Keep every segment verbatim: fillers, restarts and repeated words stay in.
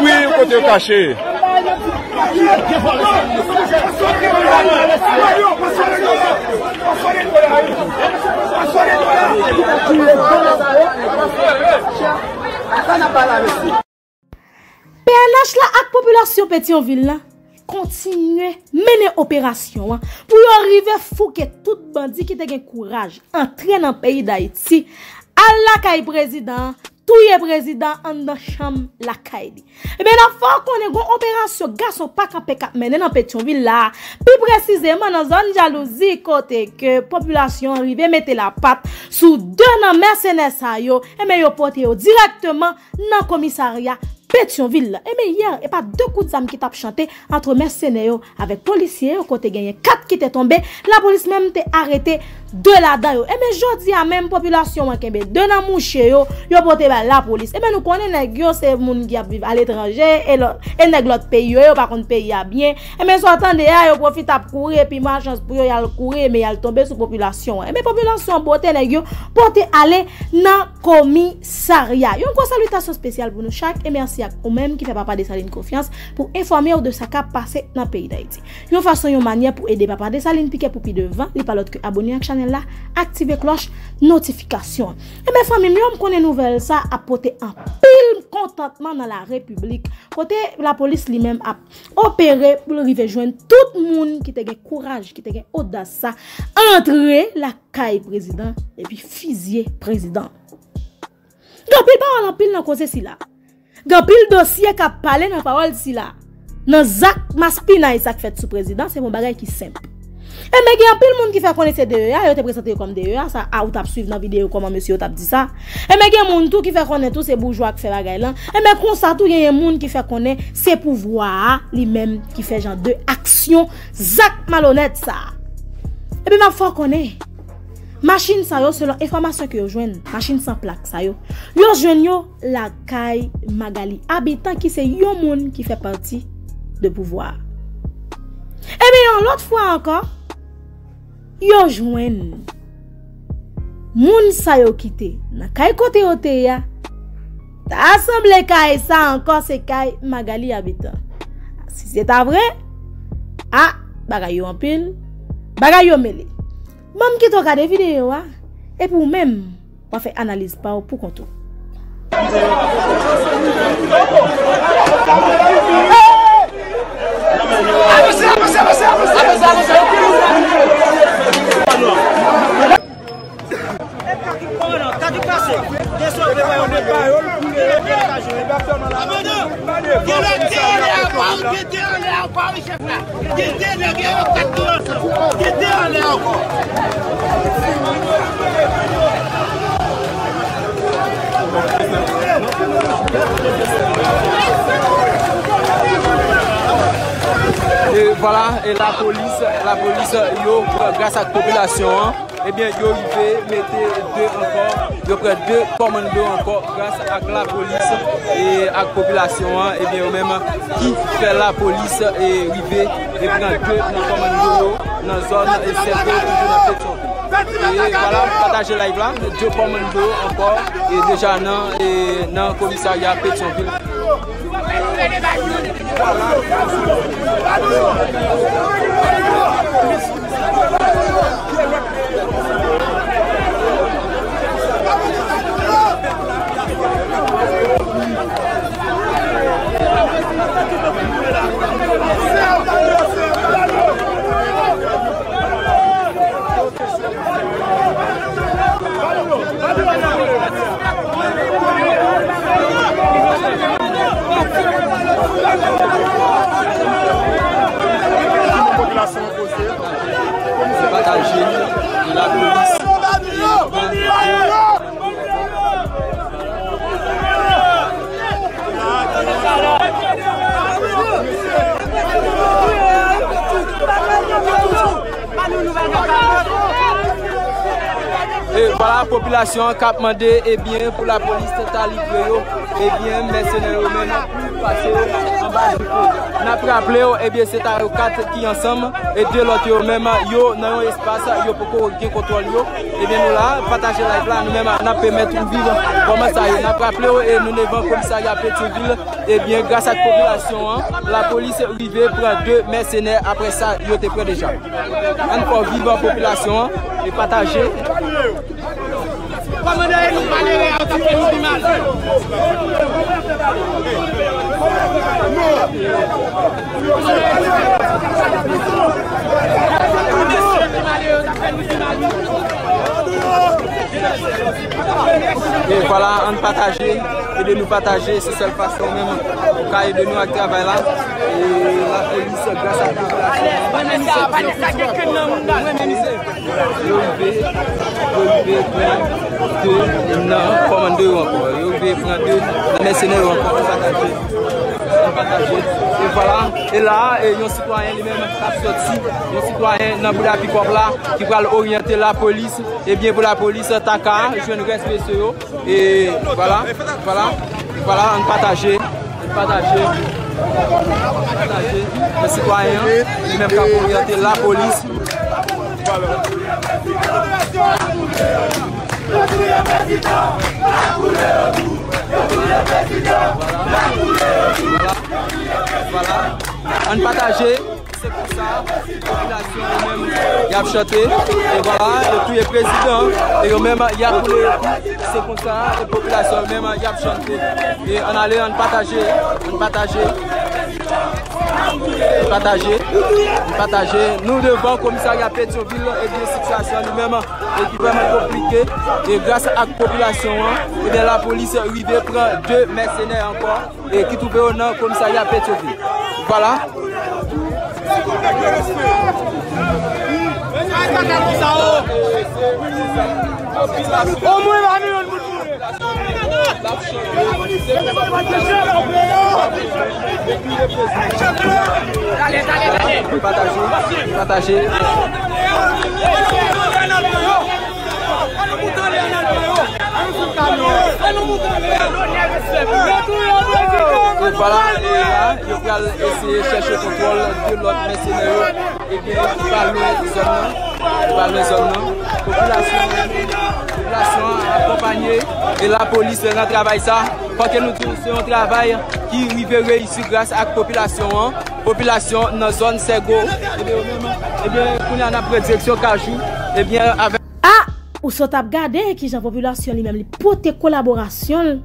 Wi, kote yo kache? P N H la ak popilasyon Petyonvil la kontinye mennen operasyon an pou yo rive fouke tout bandi ki te gen kouraj antre nan peyi Dayiti, al lakay prezidan an, touye prezidan anndan chanm lakay li. Ebyen, n ap fè w konnen gon operasyon gason pa kanpe k ap mennen nan Petyonvil la, pi presizeman nan zòn Jalouzi, kote ke popilasyon an rive mete lapat sou de nan mèsenè sa yo, ebyen, yo pote yo dirèkteman nan komisarya Petyonvil la. Ebyen, yè, e pa de kout zam ki t ap chante ant mèsenè yo avèk polisye yo, kote genyen kat ki te tonbe, lapolis menm te arete de ladan yo. Ebyen, jodi a menm, popilasyon an kenbe de nan mouche yo, yo pote bay lapolis. Ebyen, nou konnen nèg yo se moun ki ap viv aletranje, e lò-, e nèg lòt peyi yo, yo pa konn peyi a byen. Ebyen, sa w tande a, yo pwofite ap kouri, epi malchans pou yo, y al kouri, men y al tonbe sou popilasyon an. Ebyen, popilasyon an bote nèg yo, pote ale nan komisarya. Yon gwo salitasyon espesyal pou nou chak, e mèsi ak ou menm ki fè Papa Desalin konfyans pou enfòme w de sa k ap pase nan peyi Dayiti. Yon fason, yon manyè pou ede Papa Desalin pike pou pi devan, li pa lòt ke abone ak chanèl la, aktive klòch notifikasyon an. Ebyen, fanmi m yo, m konnen nouvèl sa ap pote anpil kontantman nan larepiblik, kote lapolis li menm ap opere pou l rive jwenn tout moun ki te gen kouraj, ki te gen odas sa, antre lakay prezidan epi fizye prezidan. Gen anpil pawòl, anpil nan koze sila. Gen anpil dosye k ap pale nan pawòl sila. Nan zak maspinay sa k fèt sou prezidan, se yon bagay ki senp. Ebyen, gen anpil moun ki fè konnen se D E A, yo te prezante yo kòm D E A, sa a ou t ap swiv nan videyo kòman mesye yo t ap di sa. Ebyen, gen moun tou ki fè konnen tou se boujwa k fè bagay lan. Ebyen, konsa tou, genyen moun ki fè konnen se pouvwa a li menm ki fè jan de aksyon, zak malonèt sa a. Ebyen, m ap fè w konnen, machin sa yo, selon enfòmasyon ke yo jwenn, machin san plak sa yo, yo jwenn yo lakay Magalie Habitant, ki se yon moun ki fè pati de pouvwa a. Ebyen, yon lòt fwa ankò, yo jwenn moun sa yo kite nan kay kote yo te ye a. Ta sanble kay sa ankò se kay Magalie Habitant. Si se ta vre, a, bagay yo anpil, bagay yo mele. Ban m kite w gade videyo a, epi ou menm, w a fè analiz pa w pou kont ou. Kite anlè ankò, wi, chèf la. Kite nèg yo kat tou ansanm. Kite anlè ankò. E vwala, e lapolis, lapolis, yo, gras ak popilasyon an, ebyen, yo rive mete de ankò, yo pran de kòmando ankò gras ak lapolis e ak popilasyon an, ebyen, yo menm ki fè lapolis e rive e pran de nan kòmando yo nan zòn e Sèto, toujou nan Petyonvil. E vwala, pataje live la, de kòmando ankò e deja nan, e nan komisarya Petyonvil. Pataje, lapolis. E vwala, popilasyon an k ap mande, ebyen, pou lapolis ta livre yo, ebyen, mèsenè yo menm pou pase yo anba zouko. N ap raple w, ebyen, se ta yo kat ki ansanm, e de lòt yo menm, yo nan yon espas, yo poko gen kontwòl yo. Ebyen, nou la, pataje live la, nou menm n ap pèmèt ou viv kòman sa ye. N ap raple w, e nou devan komisarya Petyonvil, ebyen, gras ak popilasyon an, lapolis rive pran de mèsenè apre sa yo te pran deja. Ann fè w viv popilasyon an, e pataje. Kòmandan Enou malere a, yo t ap fè nou pi mal. E vwala, ann pataje, ede nou pataje, se sèl fason menm ou ka ede nou ak travay la. E lapolis, gras ak popilasyon. Yo rive, yo rive pran de nan kòmando yo ankò. Yo rive pran de nan mèsenè yo ankò. Ann pataje. Ann pataje. E vwala. E la, e yon sitwayen li menm k ap sòti. Yon sitwayen nan bouda pikòp la ki pral oryante lapolis. Ebyen, pou lapolis ta ka jwenn rès mesye yo. E vwala, vwala, vwala, ann pataje. Pataje. Pataje. Yon sitwayen, li menm k ap oryante lapolis. Vwala. Ann pataje. Se konsa, popilasyon yo menm, y ap chante. E vwala, yo touye prezidan. E yo menm, y ap boule yo tou. Se konsa, e popilasyon yo menm, y ap chante. E ann ale, ann pataje, ann pataje. Pataje, ann pataje. Nou devan komisarya Petyonvil, ebyen, sitiyasyon li menm, e ki vrèman konplike. E gras ak popilasyon an, ebyen, lapolis rive pran de mèsenè ankò. E ki twouve yo nan komisarya Petyonvil. Vwala. Omwen pa milyon moun mouri. Pataje, pataje. E vwala, e la, yo pral eseye chèche kontwòl de lòt mèsenè yo. Ebyen, ki pa lwen zòn nan. Ki pa lwen zòn nan. Popilasyon, popilasyon an akonpanye. E lapolis nan travay sa. Fòk nou di, se yon travay ki rive reyisi gras ak popilasyon an. Popilasyon nan zòn Sègo. Ebyen, yo menm, ebyen, kounye a n ap pran direksyon Kajou. Ebyen, avèk A! Ou sot ap gade kijan popilasyon li menm li pote kolaborasyon l.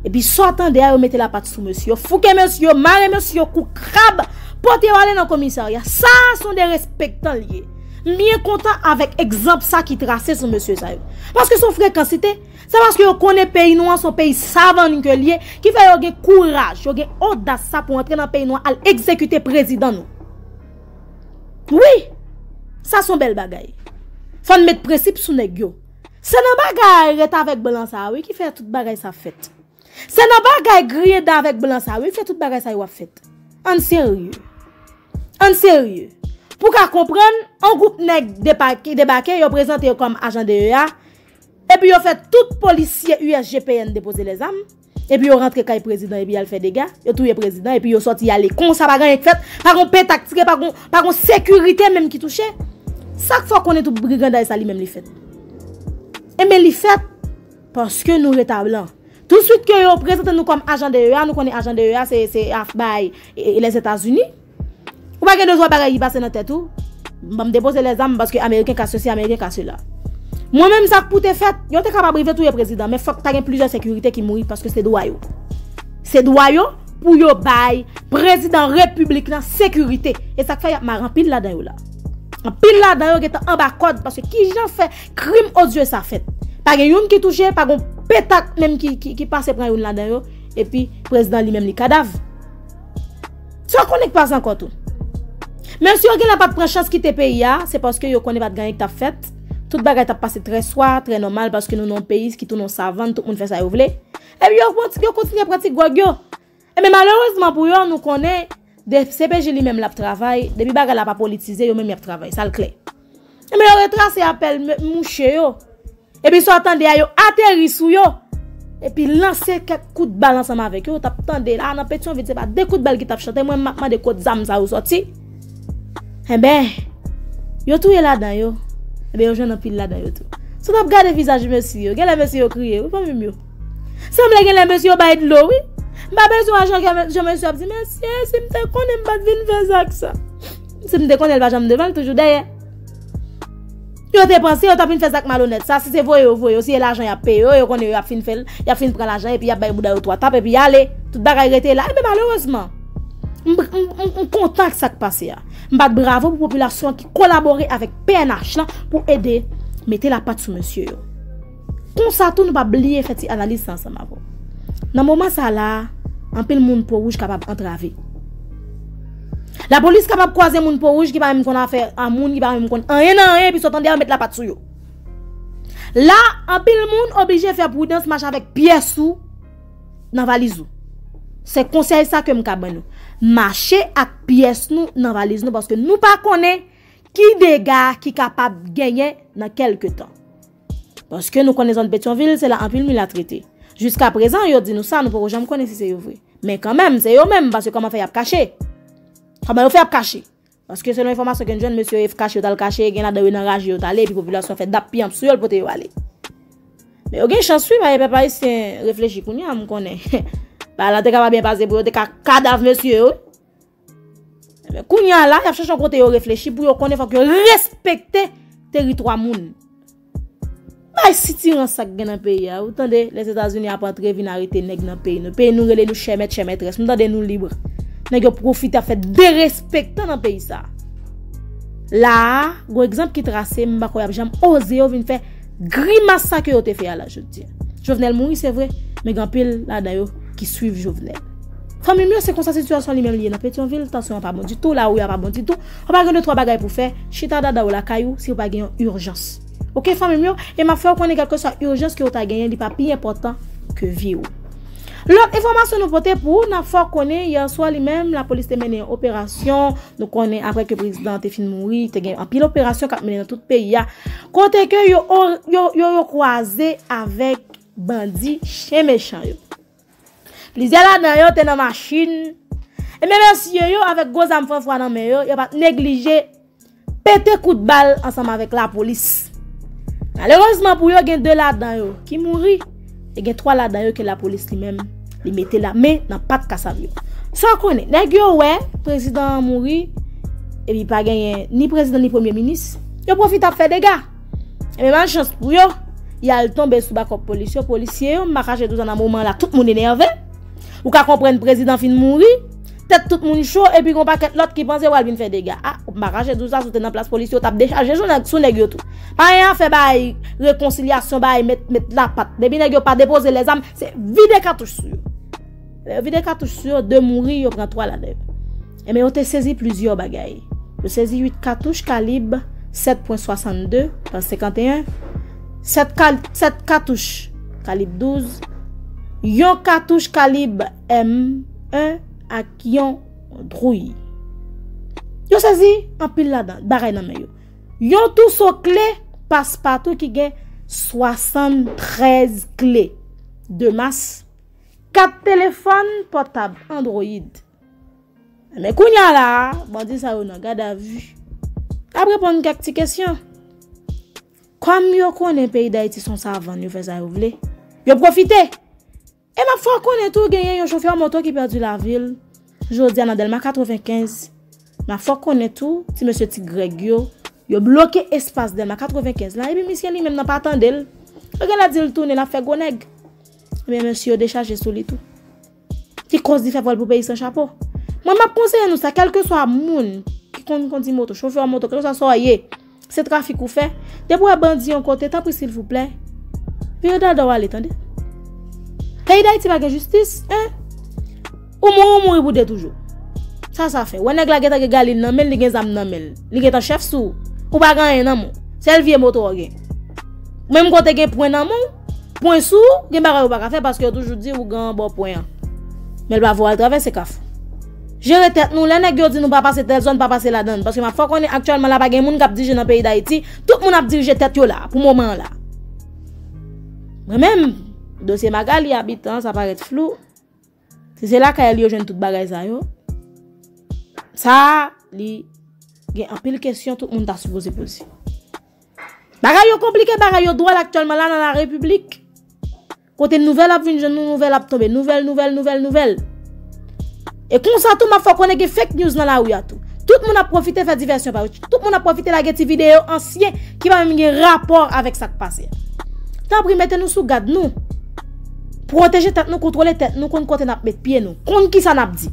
Epi sa w tande a, yo mete lapat sou mesye. Yo fouke mesye, yo mare mesye, yo kou krab, pote yo ale nan komisarya. Sa a se yon derespektan l ye. M byen kontan avèk egzanp sa ki trase sou mesye sa yo. Paske se yon frekansite. Se paske yo konnen peyi nou an se yon peyi savann ke l ye, ki fè yo gen kouraj, yo gen odas sa pou antre nan peyi nou an al egzekite prezidan nou. Wi! Sa se yon bèl bagay. Fò n met prensip sou nèg yo. Se nan bagay ret avèk blan sa a, wi, ki fè tout bagay sa fèt. Se nan bagay griyen dan avèk blan sa a, wi, ki fè tout bagay sa yo ap fèt. Ann serye. Ann serye. Pou w ka konprann, yon gwoup nèg depake, debake, yo prezante yo kòm ajan D E A, epi yo fè tout polisye U S G P N depoze lèzam. Epi yo rantre kay prezidan, epi y al fè dega. Yo touye prezidan, epi yo sòti y ale. Konsa pa gen anyen k fèt. Pa gon penta k tire, pa gon, pa gon sekirite menm ki touche. Sa k fè w konnen tout briganday sa li menm li fèt? Enben, li fèt paske nou ret a blan. Tousuit ke yo prezante nou kòm ajan D E A, nou konnen ajan D E A se, se afbay e, e Lèzetazini. Ou pa gen de dwa bagay ki pase nan tèt ou. Ban m depoze lèzam paske Ameriken ka sesi, Ameriken ka sela. Mwen menm, sa k pou te fèt, yo te kapab rive touye prezidan, men fòk ta gen plizyè sekirite ki mouri paske se dwa yo. Se dwa yo pou yo bay prezidan repiblik lan sekirite. E sa k fè y ap mare anpil ladan yo la. Anpil ladan yo gentan anba kòd paske kijan fè krim odye sa fèt? Pa gen youn ki touche, pa gon petak menm ki, ki, ki pase pran youn ladan yo. Epi prezidan li menm li kadav. Sa w konnen k pase ankò tou. Men si yo genlè pa t pran chans kite peyi a, se paske yo konnen pa t gen anyen k t ap fèt. Tout bagay t ap pase trè swa, trè nòmal, paske nou nan yon peyi ki tounen yon savann, tout moun fè sa yo vle. Epi yo, yo kontinye pran ti gwòg yo. Enben, malerezman pou yo, nou konnen, D C P J li menm l ap travay, depi bagay la pa politize, yo menm y ap travay, sa l klè. Enben, yo retrase apèl m-, mouche yo. Epi sa w tande a, yo ateri sou yo. Epi lanse kèk kout bal ansanm avèk yo. Ou t ap tande la, nan Petyonvil, se pa de kout bal ki t ap chante. Mwen, m ap mande kot zam sa yo sòti. Enben, yo touye ladan yo. Enben, yo jwenn anpil ladan yo tou. Tout ap gade vizaj mesye yo. Genlè mesye yo kriye, wi, fanmi m yo. Sanble genlè mesye yo bay dlo, wi. M pa bezwen wè jan, jan mesye ap di, "Mesye, si m te konnen m pa t vin fè zak sa. Si m te konnen l pa janm devan, l toujou dèyè." Yo te panse yo t ap vin fè zak malonèt sa. Si se voye yo voye yo, si e lajan y ap peye yo, yo konnen yo ap fin fè l, y ap fin pran lajan epi y ap bay bouda yo twa tap epi y ale. Tout bagay rete la. Ebyen malerezman, m, m, m, m kontan ak sa k pase a. M bat bravo pou popilasyon an ki kolabore avèk P N H lan pou ede mete lapat sou mesye yo. Konsa tou nou pa bliye fè ti analiz sa ansanm avè w. Nan moman sa la, anpil moun po wouj kapab antrave. Lapolis kapab kwaze moun po wouj ki pa menm konn afè a moun, ki pa menm konn anyen nan anyen, epi sot andedan yo met lapat sou yo. La, anpil moun oblije fè pridans mache avèk pyès ou nan valiz ou. Se konsèy sa ke m ka ban nou. Mache ak pyès nou nan valiz nou paske nou pa konnen ki dega ki kapab genyen nan kèlke tan. Paske nou konnen zòn Petyonvil, se la anpil milat rete. Jiska prezan, yo di nou sa, nou poko janm konnen si se yo vre. Men kanmenm, se yo menm, paske kòman fè y ap kache? Kòman yo fè y ap kache? Paske selon enfòmasyon ke n jwenn, mesye yo kache, yo t al kache, gen ladan yo nan raje, yo t ale, epi popilasyon fè dap piyanp sou yo, l pote yo ale. Men yo gen chans wi, paske pèp ayisyen reflechi kounye a, m konnen. Bagay la te ka pa byen pase pou yo te ka kadav mesye yo wi. Ebyen, kounye a la, y ap chèche yon kote yo reflechi pou yo konnen fòk yo respekte teritwa moun. Bay sitirans sa k gen nan peyi a. Ou tande, Lèzetazini ap antre vin arete nèg nan peyi nou. Peyi nou rele nou chè mèt, chè mètrès. Nou tande nou lib. Nèg yo pwofite ap fè derespektan nan peyi sa. La a, gon egzanp ki trase, m pa kwè y ap janm oze yo vin fè grimas sa ke yo te fè a la jodi a. Jovenel mouri, se vre, men gen anpil ladan yo ki swiv Jovenel. Fanmi m yo, se konsa sitiyasyon li menm li ye nan Petyonvil, tansyon an pa bon ditou, lari a pa bon ditou, ou pa gen de twa bagay pou fè, chita dada w lakay ou si w pa gen yon ijans. Oke, fanmi m yo, e m ap fè w konnen kèlkeswa ijans ke w ta genyen, li pa pi enpòtan ke vi w. Lòt enfòmasyon nou pote pou w, n ap fè w konnen, yè swa li menm, lapolis te mennen yon operasyon, nou konnen apre ke prezidan an te fin mouri, te gen anpil operasyon k ap mennen nan tout peyi a, kote ke yo, yo, yo, yo kwaze avèk bandi chen mechan yo. Plizyè ladan yo te nan machin. Ebyen, mesye yo, avèk gwo zam franfwa nan men yo, yo pa t neglije pete kout bal ansanm avèk lapolis. Malerezman pou yo, gen de ladan yo ki mouri, e gen twa ladan yo ke lapolis li menm, li mete lamen nan pat kasav yo. Sa w konnen, nèg yo wè prezidan an mouri, epi pa genyen ni prezidan ni premye minis, yo pwofite ap fè dega. Ebyen, malchans pou yo, y al tonbe sou bakòp polis yo. Polisye yo, m pa kache di w sa nan moman la, tout moun enève. Ou ka konprann prezidan fin mouri, tèt tout moun cho, epi gon pakèt lòt ki panse yo pral vin fè dega. A, m pa kache di w sa, si w te nan plas polisye, w t ap dechaje sou nèg, sou nèg yo tou. Pa gen afè bay rekonsilyasyon, bay met, met lapat. Depi nèg yo pa depoze lèzam, se vide katouch sou yo. Lè yo vide katouch sou yo, de mouri, yo pran twa ladan yo. Ebyen, yo te sezi plizyè bagay. Yo sezi uit katouch kalib sèt pwen swasannde, senkannteyen, sèt kal-, sèt katouch kalib douz, yon katouch kalib M yen ak yon dwouy. Yo sezi anpil ladan, bagay nan men yo. Yon twouso kle paspatou ki gen swasanntrèz kle, de mas, kat telefòn pòtab Android. Men kounye a la a, bandi sa yo nan gadavi. N ap reponn kèk ti kesyon. Kòm yo konnen peyi Dayiti se yon savann, yo fè sa yo vle. Yo pwofite. E m ap fè w konnen tou, genyen yon chofè moto ki pèdi lavi l jodi a nan Dèlma katrevenkenz. M ap fè w konnen tou, ti mesye Ti Grèg yo, yo bloke espas Dèlma katrevenkenz la, epi misye li menm nan pa tande l. Yo genlè di l tounen, l ap fè gwo nèg. Ebyen, mesye yo dechaje sou li tou. Ki kòz li fè vòl pou peyi san chapo. Mwen, m ap konseye nou sa, kèlkeswa moun ki konn kondi moto, chofè moto, kèlkeswa sa w ye, se trafik ou fè, depi w wè bandi yon kote, tanpri silvouplè, vire dada w ale, tande. Peyi Dayiti pa gen jistis, en? Ou mouri, ou mouri pou de toujou. Sa sa fè? Wè nèg la gentan gen galil nan men l, li gen zam nan men l. Li gentan chèf sou ou. Ou pa gen anyen nan men w. Sèl vye moto w gen. Menm kote gen pwen nan men w, pwen sou ou, gen bagay ou pa ka fè paske yo toujou di ou gen anba w pwen an. Men l pa voye w al travèse Kafou. Jere tèt nou, lè nèg yo di nou pa pase tèl zòn, pa pase ladan l. Paske m ap fè w konnen aktyèlman la pa gen moun k ap dirije nan peyi Dayiti. Tout moun ap dirije tèt yo la, pou moman an la. Mwen menm, dosye Magalie Habitant, sa parèt flou. Si se lakay li yo jwenn tout bagay sa yo, sa a, li gen anpil kesyon tout moun ta sipoze poze. Bagay yo konplike, bagay yo dwòl aktyèlman la nan la repiblik. Kote nouvèl ap vin jwenn nou, nouvèl ap tonbe, nouvèl, nouvèl, nouvèl, nouvèl. E konsa tou, m ap fè w konnen gen fake news nan lari a tou. Tout moun ap pwofite fè divèsyon pa yo. Tout moun ap pwofite lage ti videyo ansyen ki pa menm gen rapò avèk sa k pase a. Tanpri, mete nou sou gad nou. Pwoteje tèt nou, kontwole tèt nou, konn kote n ap met pye nou, konn kisa n ap di.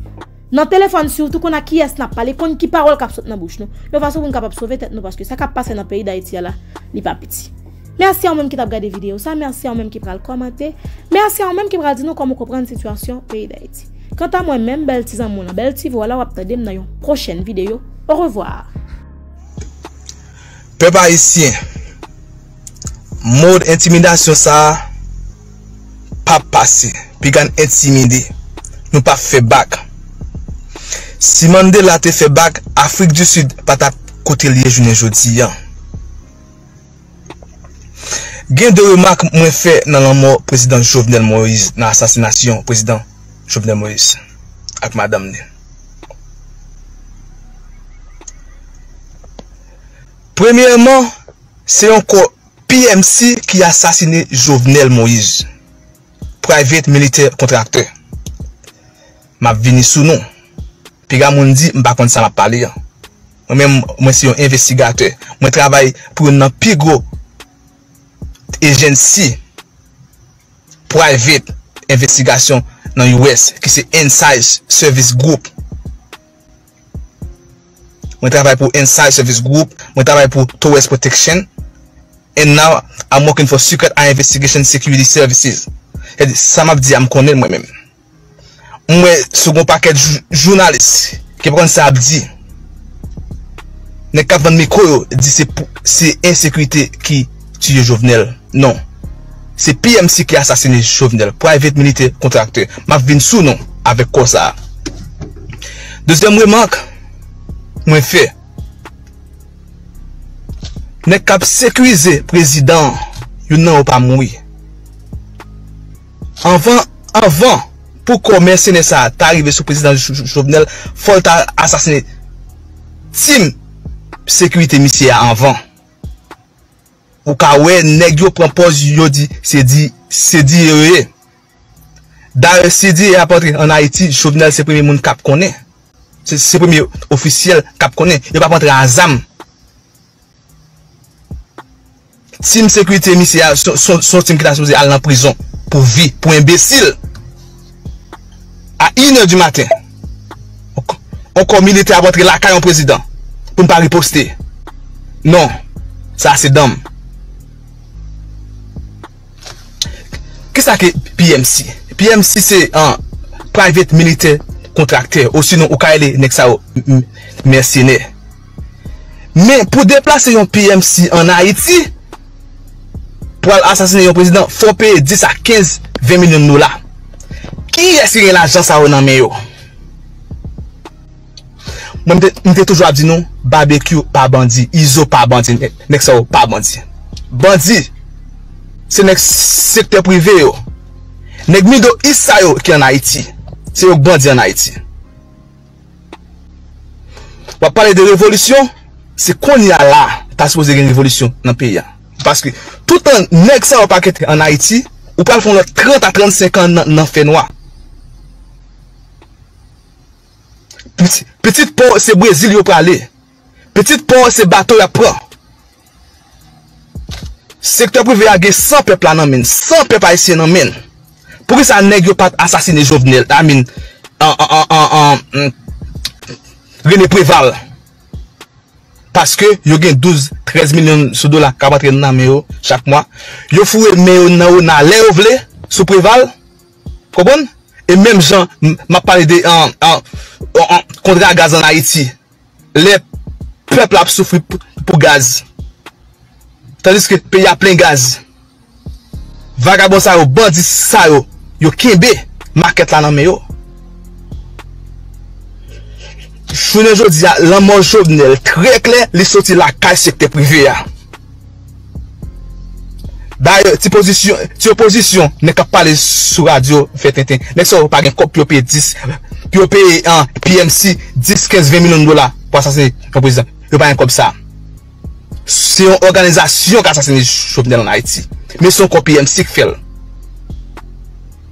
Nan telefòn, sitou konn ak kiyès n ap pale, konn ki pawòl k ap sot nan bouch nou, yon fason pou n kapab sove tèt nou, paske sa k ap pase nan peyi Dayiti a la, li pa piti. Mèsi a ou menm ki t ap gade videyo sa, mèsi a ou menm ki pral kòmante, mèsi a ou menm ki pral di nou kòman w konprann sitiyasyon peyi Dayiti. Kanta mwen menm, bèl ti zanmi w lan, bèl ti vwa w la, w ap tande m nan yon pwochèn videyo. Orevwa. Pèp ayisyen, mòd entimidasyon sa a p ap pase. Piga n entimide. Nou p ap fè bak. Si Mandela te fè bak, Afrik di Sid pa t ap kote l ye jounen jodi a. Gen de remak mwen fè nan lanmò Prezidan Jovenel Moïse, nan asasinasyon Prezidan Jovenel Moïse ak madanm li. Premyèman, se yon kò P M C ki asasine Jovenel Moïse, private military contractor. M ap vini sou nou. Piga moun di m pa konn sa m ap pale a. Mwen menm, mwen se yon envestigatè. Mwen travay pou youn nan pi gwo agency private envestigasyon nan U S, ki se Insight Service Group. Mwen travay pou Insight Service Group, mwen travay pou Torres Protection, and now I'm working for Secret Eye Investigation Security Services. Sètadi, sa m ap di a, m konnen l mwen menm. M wè sou gon pakèt jou- jounalis ki pa konn sa y ap di. Nèg k ap vann mikwo yo di se pou- se ensekirite ki tiye Jovenel. Non. Se P M C ki asasine Jovenel, private military contractor. M ap vin sou nou avèk kò sa a. Dezyèm remak mwen fè, nèg k ap sekirize prezidan an, youn nan yo pa mouri. Anvan, anvan pou kò mèsenè sa a ta rive sou prezidan Jo- Jo- Jovenel, fò l ta asasine tim sekirite misye a anvan. Ou ka wè nèg yo pran pòz yo di se di se D I A yo ye. Dayè, si D I A ap antre ann Ayiti, Jovenel se premye moun k ap konnen. Se se premye ofisyèl k ap konnen. Yo p ap antre a zam. Tim sekirite misye a, se se- se yon tim ki ta sipoze al nan prizon pou vi, pou enbesil. A inè di maten, yon kò militè ap antre lakay yon prezidan pou n pa riposte. Non, sa se danm. Kisa ki P M C? P M C se an private military contractor, osinon ou ka rele nèg sa yo m- m- mèsenè. Men pou deplase yon P M C ann Ayiti pou al asasine yon prezidan, fò w peye dis a kenz, ven milyon dola. Kiyès ki gen lajan sa yo nan men yo? Mwen, m te, m te toujou ap di nou, Babekyou pa bandi, Izo pa bandi, nèg sa yo pa bandi. Bandi, se nèg sektè prive yo. Nèg Middle East sa yo ki ann Ayiti. Se yo k bandi ann Ayiti. W ap pale de revolisyon, se kounye a la, ta sipoze gen revolisyon nan peyi a. Paske, toutan nèg sa yo pa kite ann Ayiti, ou pral fè yon lòt trant a trannsenk an nan, nan fènwa. Pitit, pitit pa w se Brezil yo prale. Pitit pa w se bato y ap pran. Sektè prive a gen san pèp la nan men l, san pèp ayisyen nan men l. Poukisa nèg yo pa t asasine Jovenel, I mean, an, an, an, an, an, Rene Preval? Paske yo gen douz, trèz milyon sou dola k ap antre nan men yo chak mwa. Yo foure men yo nan ona lè yo vle sou Preval. Konprann? E menm jan m ap pale de an, an, an, kontra gaz ann Ayiti. Lè pèp la ap soufri pou, pou gaz. Tandiske peyi a plen gaz. Vagabon sa yo, bandi sa yo, yo kenbe makèt la nan men yo. Jounen jodi a, lanmò Jovenel trè klè, li soti lakay sektè prive a. Dayè, ti pozisyon, ti opozisyon, nèg k ap pale sou radyo fè tenten. Nèg sa yo pa gen kòb pou yo peye dis, pou yo peye an P M C dis, kenz, ven milyon dola pou asasinen yon prezidan. Yo pa gen kòb sa. Se yon òganizasyon k asasine Jovenel ann Ayiti. Men se yon kò P M C k fè l.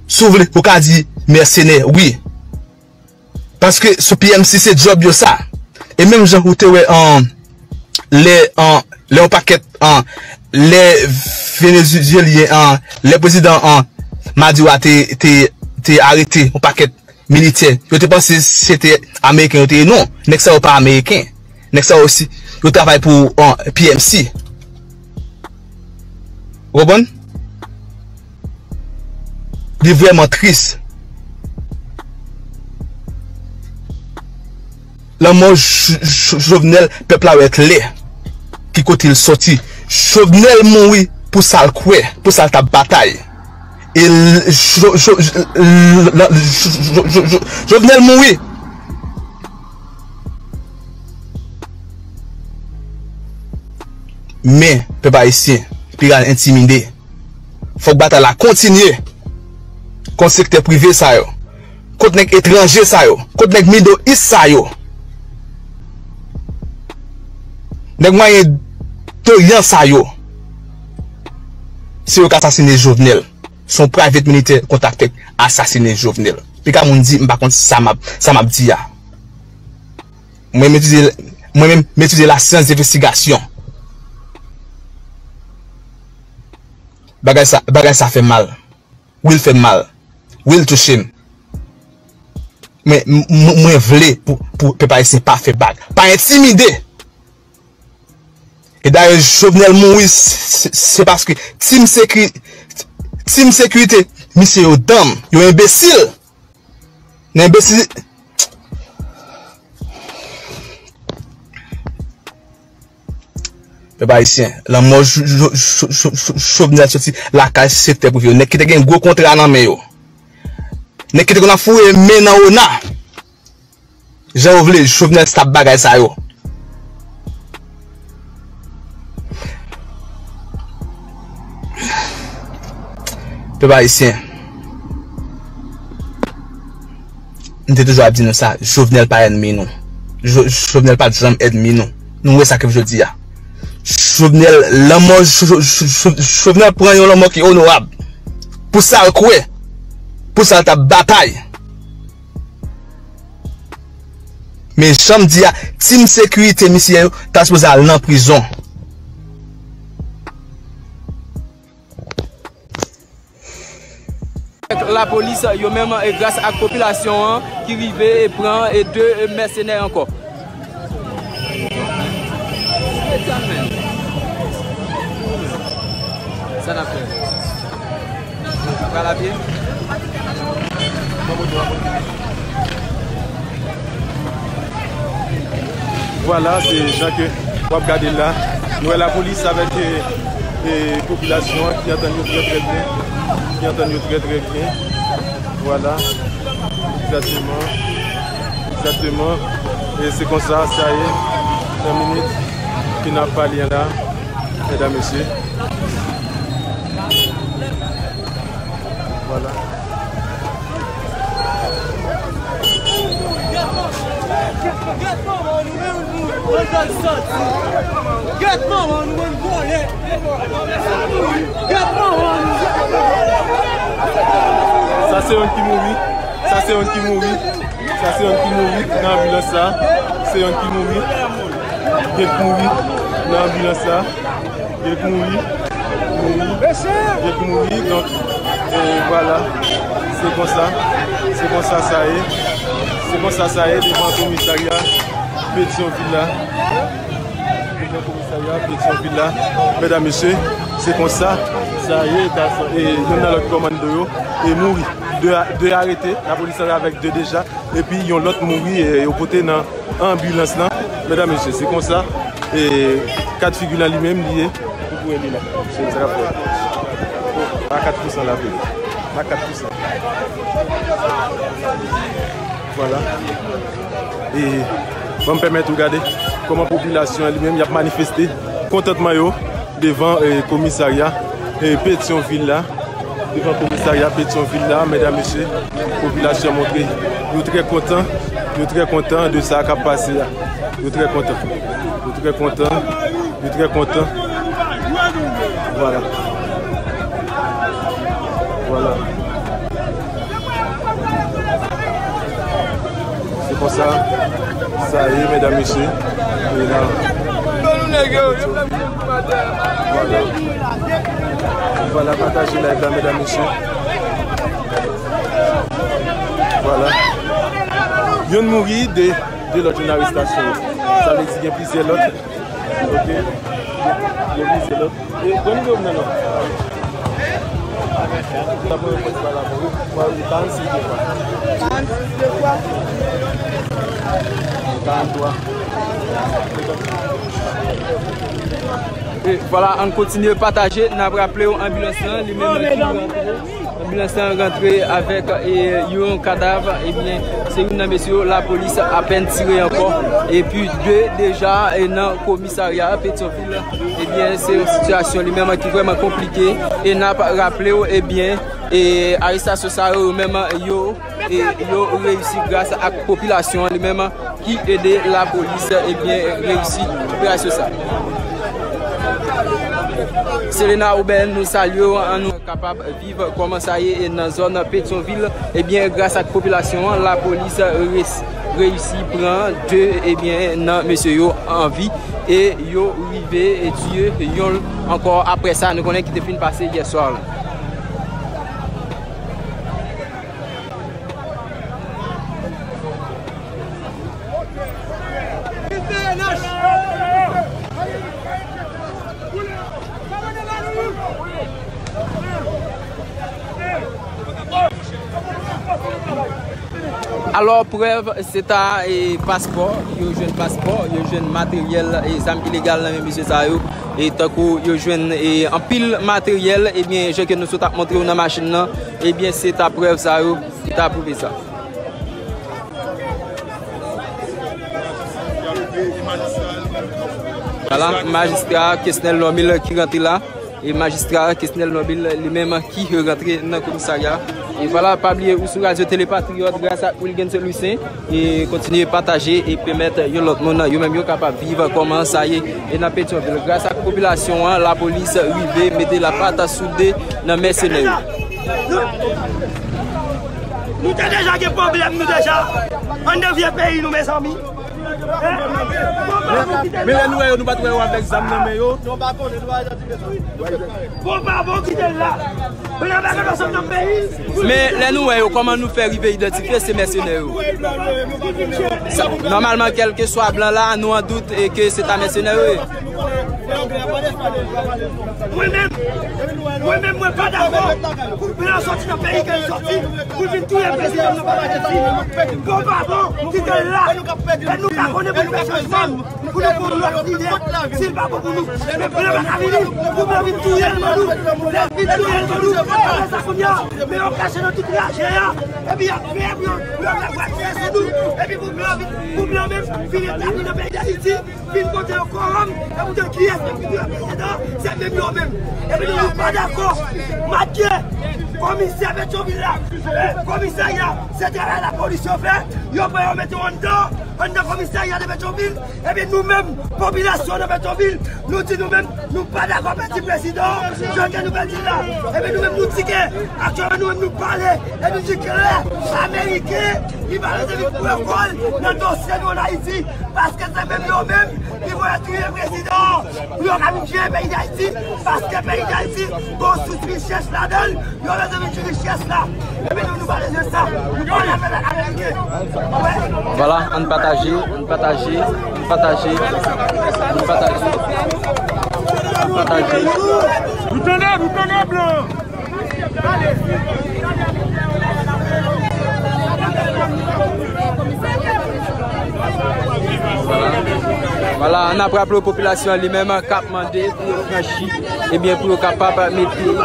Si w vle, ou ka di mèsenè, wi. Paske sou P M C se djòb yo sa. E menm jan ou te wè, an, lè, an, lè yon pakèt, an, lè Venezuelyen, an, lè prezidan, an, Maduro a te, te, te arete yon pakèt militè. Yo te panse se te Ameriken yo te ye. Non, nèg sa yo pa Ameriken. Nèg sa yo osi, yo travay pou, an, P M C. Ou konprann? Li vrèman tris. Lanmò J-, J-, Jovenel, pèp la wè klè ki kote l sòti. Jovenel mouri pou sa l kwè, pou sa l t ap batay. E l-, Jo-, Jo-, Jo-, l-, Jo-, Jo-, Jo-, Jo-, Jovenel mouri. Men, pèp ayisyen, piga entimide. Fòk batay la kontinye kont sektè prive sa yo, kont nèg etranje sa yo, kont nèg Middle East sa yo, nèg Mwayen Doryan sa yo. Se yo k asasine Jovenel. Se yon private militè kontakte asasine Jovenel. Piga moun di, m pa konn sa m ap, sa m ap di a. Mwen, m itilize, mwen menm, m itilize lasyans denvestigasyon. Bagay sa, bagay sa fè mal. Wi, l fè m mal. Wi, l touche m. Men, m-, m-, mwen vle pou, pou pèp ayisyen pa fè bak. Pa entimide. E dayè, Jovenel mouri, se, se, se paske Team Sécu-, Team Sécurité, misye yo danm, yo enbesil. Nan enbesil. Pèp ayisyen, lanmò Jo-, Jo-, Jo-, Jo-, Jo-, Jovenel soti lakay sektè prive yo. Nèg ki te gen gwo kontra nan men yo. Nèg ki te konn ap foure men nan ona. Jan yo vle, Jovenel stop bagay sa yo. Pèp ayisyen, m te toujou ap di nou sa, Jovenel pa ènmi nou. Jo-, Jovenel pa t janm ènmi nou. Nou wè sa k rive jodi a. Jovenel, lanmò, Jo-, Jo-, Jo-, Jovenel pran yon lanmò ki onorab. Pou sa l kwè. Pou sa l t ap batay. Men jan m di a, Team Sécurité misye yo ta sipoze al nan prizon. Lapolis, yo menm, e gras ak popilasyon an ki rive e pran e de, e, mèsenè ankò. Sa n ap fè? Pral a pye? Vwala, se jan ke w ap gade l la. Nou wè lapolis avèk, e, e, popilasyon an ki antann yo trè, trè byen. Ki antann yo trè, trè byen. Vwala. Egzakteman. Egzakteman. E se konsa, sa ye. Nan minit ke n ap pale an la. Medam, mesye. Vwala. Sa se youn ki mouri. Sa se youn ki mouri. Sa se youn ki mouri nan anbilans sa. Se youn ki mouri. Gen k mouri nan anbilans sa. Gen k mouri. Mouri. Gen k mouri. Donk, e, vwala. Se konsa. Se konsa sa ye. Se konsa sa ye devan komisarya Petyonvil la. Devan komisarya Petyonvil la. Medam, mesye, se konsa sa ye. E, youn nan lòt kòmando yo, e, mouri. De a-, de arete. Lapolis la avèk de deja. Epi yon lòt mouri, e, yo pote nan anbilans lan. Medam, mesye, se konsa, e, kat figi lan li menm, li ye. Ou pou li la. Se sa k ap fè. A kat pou san la, vre. A kat pou san. Vwala. E, ban m pèmèt ou gade kòman popilasyon an li menm, y ap manifeste kontantman yo devan, e, komisarya, e, Petyonvil la. Devan komisarya Petyonvil la, medam, mesye, popilasyon montre yo trè kontan, yo trè kontan de sa k ap pase a. Yo trè kontan. Yo trè kontan. Je suis très content. Voilà. Voilà. Se konsa sa ye, medam, mesye. E la. Voilà. Voilà, pataje live la, medam, mesye. Voilà. Youn mouri, de, de lòt, youn arestasyon. Sa vle di gen plizyè lòt. Ok. Gen plizyè lòt. E, bon, nou nan non. Sa pou yon pòs pa la, bon, wi. Mwen, wi, karannsis de fwa. Karannsis de fwa. Karanntrwa. E, vwala, ann kontinye pataje. N ap raple w, anbilans lan, li menm ki rantre. Anbilans lan rantre avèk, e, yon kadav. Ebyen, se youn nan mesye yo, lapolis apèn tire ankò. Epi de deja, e, nan komisarya Petyonvil. Ebyen, se yon sitiyasyon li menm ki vrèman konplike. E n ap raple w, ebyen, e arestasyon sa yo, yo menm, yo, e yo reyisi gras ak popilasyon an li menm ki ede lapolis, ebyen, reyisi operasyon sa. Selena Aubert, nou salye w, an nou kapab viv kòman sa ye nan zòn Petyonvil. Ebyen, gras ak popilasyon an, lapolis res-, reyisi pran de, ebyen, nan mesye yo an vi e yo rive e tiye yonn ankò. Apre sa, nou konnen ki te fin pase yè swa la. Alò, prèv, se ta, e, paspò, yo jwenn paspò, yo jwenn materyèl, e, zam ilegal nan men mesye sa yo, e tankou yo jwenn, e, anpil materyèl, ebyen, jan ke nou sot ap montre yo nan machin nan, ebyen, se ta prèv sa yo ki ta pwouve sa. Vwala, majistra Kesnel Normil ki rantre la. E majistra Kesnel Normil li menm ki rantre nan komisarya. E vwala, pa bliye ou sou Radyo Tele Patriyòt gras ak Wilgens Louissaint. E kontinye pataje e pèmèt yon lòt moun, yo menm yo kapab viv kòman sa ye. E nan Petyonvil, gras ak popilasyon an, lapolis rive mete lapat sou de nan mèsenè yo. Nou, nou te deja gen pwoblèm, nou deja anndan vye peyi nou, mezanmi. Men lè nou wè yo, nou pa t wè yo avèk zam nan men yo. Bon, pa bon, kite l la. Men lè nou wè yo, kòman nou fè rive idantifye se mèsenè yo? Sa, nòmalman, kèlkeswa blan la, nou an dout e ke se ta mèsenè yo ye. Mwen menm, mwen menm, mwen pa dakò pou blan soti nan peyi ke l soti, pou l vin touye prezidan nan Pòtoprens. Bon, pa bon, kite l la. E nou ka konnen pou n fè chanjman, pou nou pran lòt lidè, si l pa bon pou nou. Men blan pa ka vini pou blan vin touye l ban nou. Lè l vin touye l ban nou, apre sa, kounye a, men yo kache nan tout raje a. Epi y ap fè pou yo, pou yo fè vwa tire sou nou. Epi pou blan vin, pou blan menm vin etabli nan peyi Dayiti, vin pote yon kowòm, e pou di kiyès menm ki dwe prezidan, se menm yo menm. Epi nou, nou pa dakò. Matye, komisè Petyonvil la, komisarya, se travay lapolis yo fè. Yo pran yo mete yo anndan, anndan komisarya de Petyonvil. Epi nou menm, popilasyon de Petyonvil, nou di nou menm, nou pa dakò pèdi prezidan, jan ke nou pèdi la. Epi nou menm, nou di ke aktyèlman nou menm, nou pale, e nou di klè, Ameriken, li pa bezwen vin pran kò l nan dosye nou ann Ayiti. Paske se menm yo menm ki voye touye prezidan pou yo ka vin jere peyi Dayiti, paske peyi Dayiti gon sous richès ladan l, yo bezwen vin jere richès la. Epi nou, nou pa bezwen sa. Nou pa nan pèp ameriken. Vwala, ann pataje, ann pataje, ann pataje, ann pataje, ann pataje. Nou tande, nou tande blan. Vwala, n ap raple popilasyon an li menm k ap mande pou yo franchi, ebyen, pou yo kapab mete dife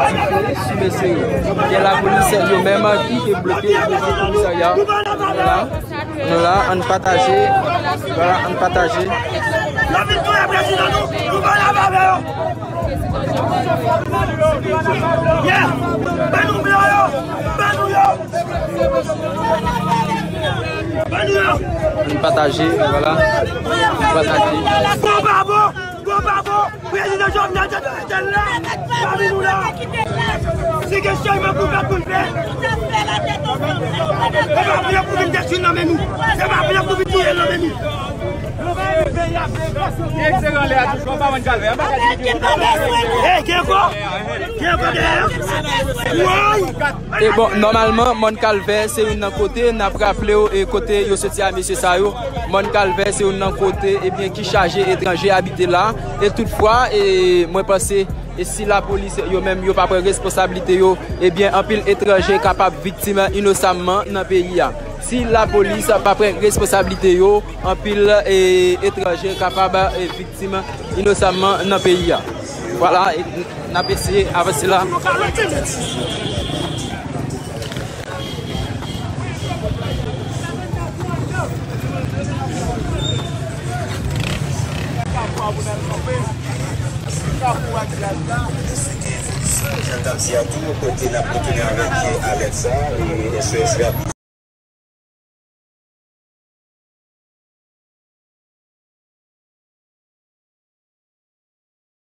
sou mesye yo. Gen lapolis yo menm ki te bloke devan komisarya. Vwala. Nou la, ann pataje. Vwala, ann pataje. Yo vin touye prezidan nou, nou pa la avè yo. Yeah! Ban nou blan yo! Ban nou yo! Ban nou yo! Ann pataje, vwala. Ann pataje. Bon, pa bon! Pa bon, prezidan Jovenel te fè tèl la, pami nou la. Si gen chèyman pou fè, pou l fè. E pa pou yo pou vin dechouke nan men nou. Se pa pou yo pou vin touye nan men nou. Hey, gen ankò? Gen ankò dèyè? Woy! E bon, nòmalman, Mòn Kalvè se youn nan kote, n ap raple w, e kote yo soti a mesye sa yo. Mòn Kalvè se youn nan kote, ebyen, ki chaje etranje abite la. E toutfwa, e mwen panse, e si lapolis yo menm yo pa pran responsablite yo, ebyen, anpil etranje kapab viktim inosamman nan peyi a. Si lapolis pa pran responsablite yo, anpil, e, etranje kapab, e, viktim inosamman nan peyi a. Vwala, e, n ap eseye avanse la. Jan n t ap di a tou, kote n ap kontinye avèk alèt sa, e S O S rapid.